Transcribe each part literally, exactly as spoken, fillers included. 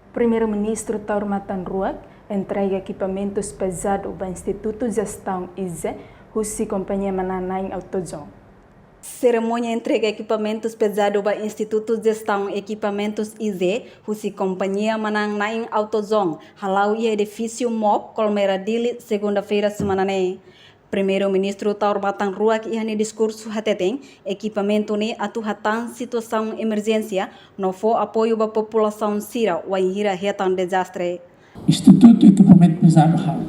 Primeiru-Ministru Taur Matan Ruak entrega ekipamentus pezadu ba Institutu Jestaun I Z E husi kompañia manán-na'in Autozone. Serimónia entrega ekipamentus pezadu ba Institutu Jestaun Ekipamentus I Z E husi kompañia manán-na'in Autozone hala'o iha edifísiu MOP, Colmera, Dili, segunda-feira semana ne'e. Primeiru-Ministru Taur Matan Ruak iha nia diskursu hateten, ekipamentu ne'e atu hatán situasaun emerjénsia no fó apoiu ba populasaun sira wainhira hetan dezastre. Institutu ekipamentu pezadu halo,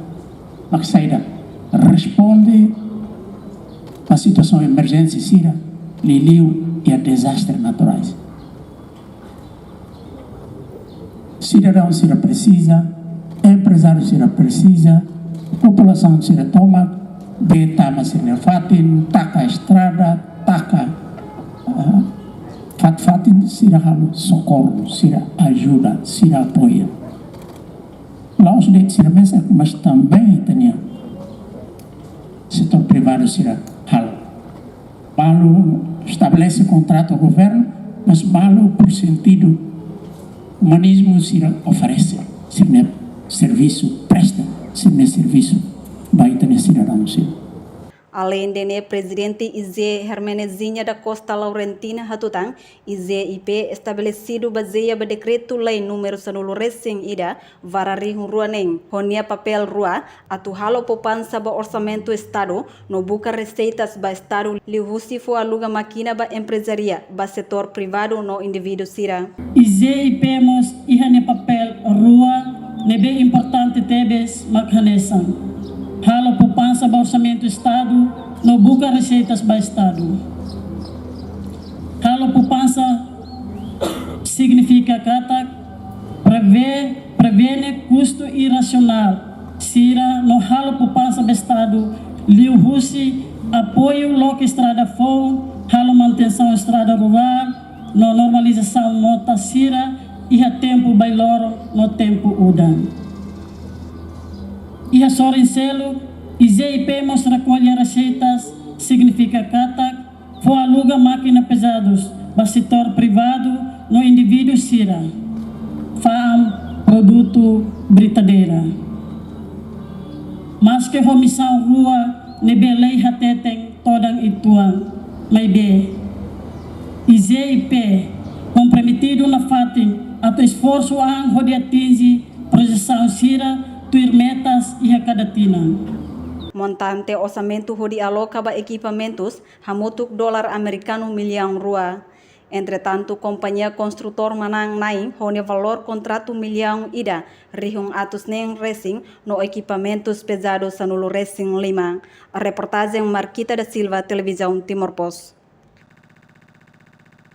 mak saida, responde ba situasaun emerjénsia sira, liuliu iha dezastre naturais. Sidadaun sira presiza, emprezáriu sira presiza, populasaun sira tomak, bee tama sira-nia fatin, taka estrada, taka, ah, fatin-fatin, sira halo sokorru, sira ajuda, sira apoia. La'ós de'it sira mesak, mas também ita-nia setór privadu sira halo. Balu estabelese kontratu ho governu, mas balu por sentidu umanizmu sira oferese sira-nia servisu, presta sira-nia servisu ba ita-nia sidadaun sira. Aleinde ne'e, Prezidente I Z E Hermenezinha da Costa Laurentina hatutan, I Z I P estabelesidu bazeia ba Dekretu-Lei númeru sanulu resin ida barra rihun rua neen, ho nia papél rua, atu halo poupansa ba orsamentu Estadu, no buka reseitas ba Estadu liuhusi fó aluga mákina ba emprezaria, ba setór privadu no indivíduu sira. I Z I P mós iha nia papél rua ne'ebé importante tebes, mak hanesan halo poupansa ba orsamentu Estadu no buka reseitas ba Estadu. Halo poupansa signifika katak preve-, prevene kustu irrasionál sira no halo poupansa ba Estadu liuhusi apoiu loke estrada foun, halo manutensaun estrada rurál, no normalizasaun mota sira iha tempu bailoron no tempu udan. Iha sorin seluk, I Z I P mós rekolla reseitas, signifika katak fó aluga mákina pezadus ba setór privadu no indivíduu sira fa'an produtu britadeira. Maske ho misaun rua ne'ebé lei hateten todan uitoan, maibé I Z I P komprometidu nafatin atu esforsu an hodi atinje projesaun sira tuir metas iha kada tinan. Montante orsamentu hodi aloka ba ekipamentus hamutuk dolar amerikanu millaun rua. Entretantu, kompañia konstrutór manán-na'in ho nia valór kontratu millaun ida rihun atus neen resin no ekipamentus pezadu sanulu resin lima. Reportajen Marquita da Silva, Televizaun Timor Post.